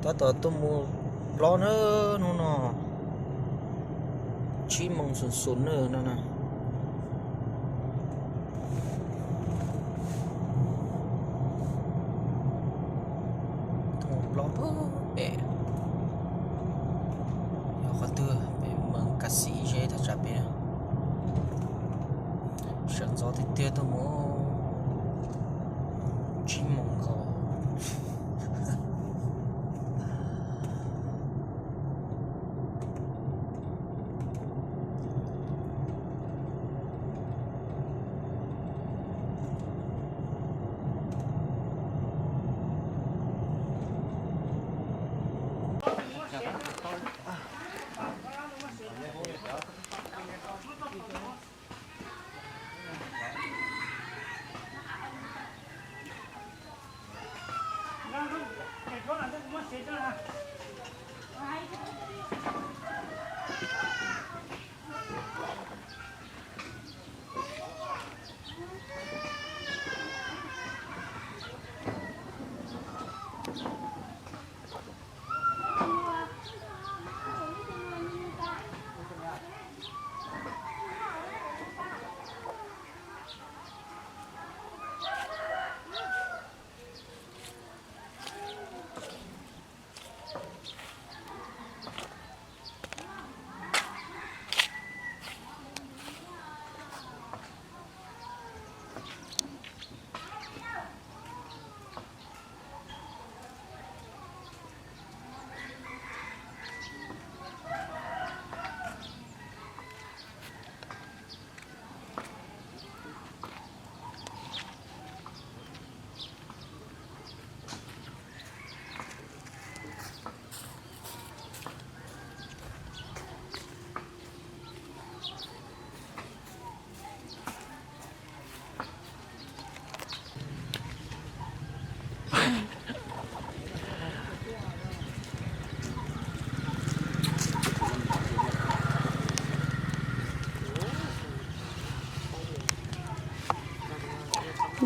Tab tom tuaj mus plob na, hnub no tsib moos xus xus na no na. Tuaj mus plob pem, yog qhov twg pem Moos Kas Xim ze thaj tsam pem. Sawv ntxov tiag tiag tuaj mus tsib moos nkaus.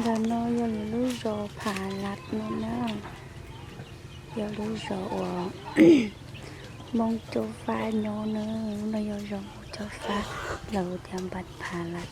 Ntawm no yog lawv lub zos Phav Las no na, yog lub zos uas Hmoob Cob Fab nyob na, no yog zos Hmoob Cob Fab, lawv hu tias Npas Phav Las.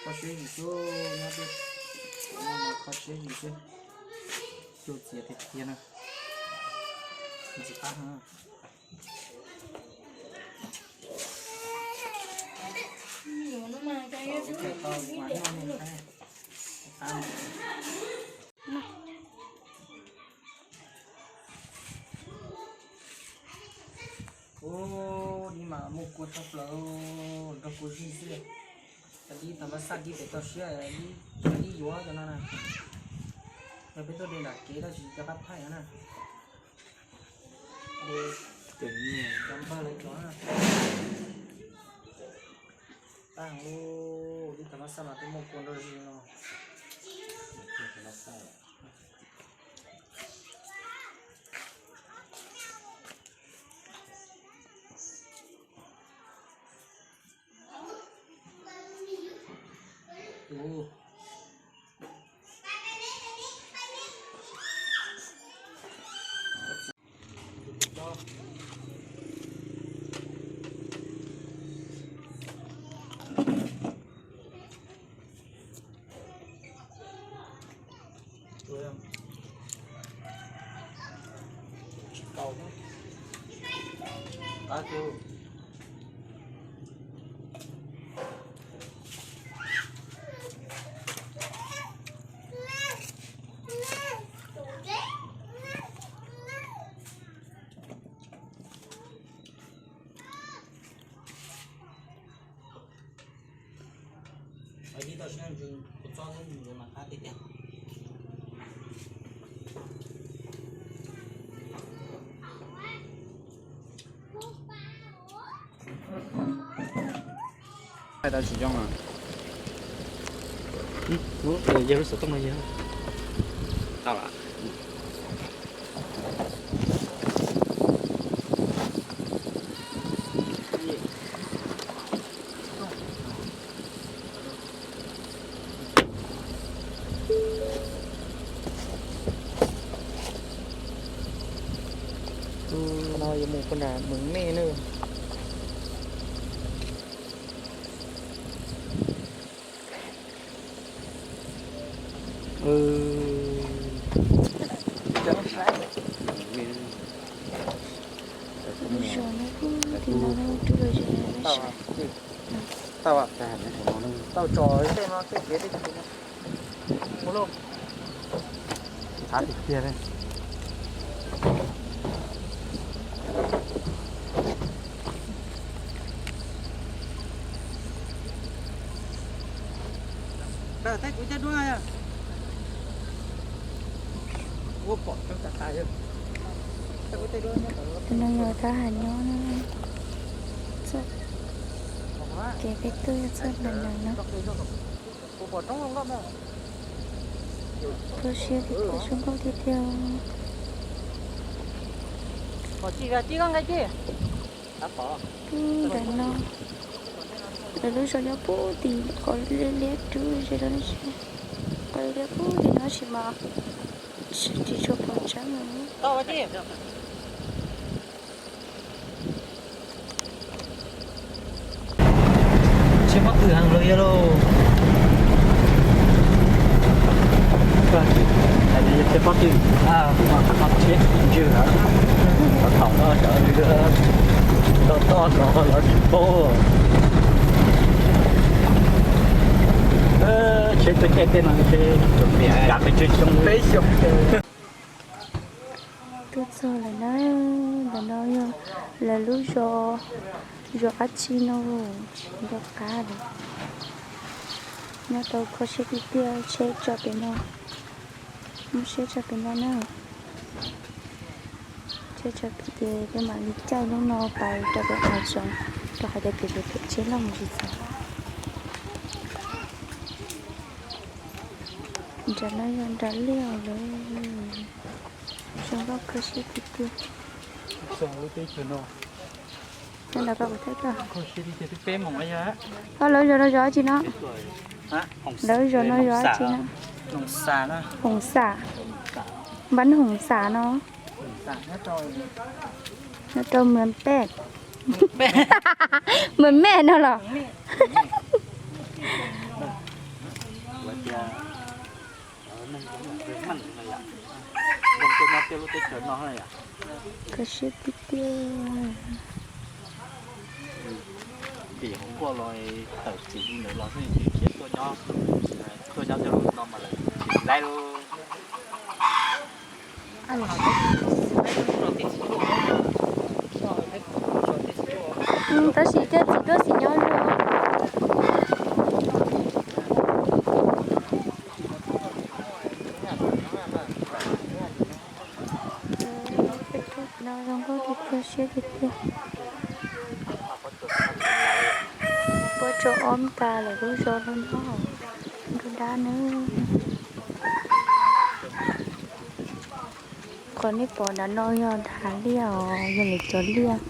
Kho siab yim xwb, kho siab yim xwb. Cuag txiav tiag tiag na. Ntxim qab heev. Ub, dib mas muaj kua tshaj plaws, nrog kua zij xwb. Cov dib tau mas xaj dib pem toj siab, cov dib yuav cov no na. Yog peb tuaj de nram kev tab sis cov qab thaij no na. De cov npawg lawv cov na. Tag, dib tau mas xaj mas twb muaj kua nrog zij no. Tsis tau thiab. Qab tus. Dib tau siab ntsws kuv txob lub ntsws mas qab tiag tiag. Tsis zoo a. Yog lub xov tooj no yog. Tau lawm. No yuav mus puag nram Mees Mej na. Lub zos no, tim no rub los ze no. Tau tso tej no tej kev tej tus no. Mus lauj. Txhav tiag tiag li. Tus no yog thab ham nyob no. Txoj kev peb tuaj yog txoj ntawm no. Kho siab tiag tiag, zoo nkauj tiag tiag. Pub ntawm no, lawv lub zos nyob pub tim qhov liab liab rub ze rau ne. Qhov liab liab pub tim no tab sis mas tsis tshua pom tseeb. Tsheb pob tw heev los yog lauj. Tsheb pob tw, tsheb ntswg, thaum no sawv toj toj los lawv tsis paub. Tsheb tuaj caij tej no tsheb kav pes tsawg xyoo, peb xyoo. Tuaj txog lawm na, ntawm no yog lawv lub zos, zos qab tsi no, tsis nco qab li. Nyob tau kho siab tiag tiag, tsheb tso pem no, muaj tsheb tso pem no na. Tsheb tso pem ces peb mam li caij lub no pais rau pem hav zoov, rau qhov tias kev pem phem tsheb loj mus tsis txog. Nram no yog nram liaj lawm, zoo nkauj kho siab tiag tiag. Ho lawv zos no zos dab tsi no? Lawv zos no zos dab tsi no? Hoom Xam, Npab Hoom Xam no. Nyob rau Mws Pej, Mws Mej no los. Kho siab tiag tiag. Tim hauv kuaj los tawm txim li ntawd los xwb, khiav tuaj nyob, tuaj nyob tej lub no mas lawv tsis laib lub. Tab sis thiaj txiv tuaj txiv nyob zuag. No zoo nkauj tiag tiag, siab tiag tiag. Puab tso ob ntas lawm lub zos no nyob, nkauj dab nawb. Qhov nej pom nram no yog hav liaj os, yog lawv cov liaj.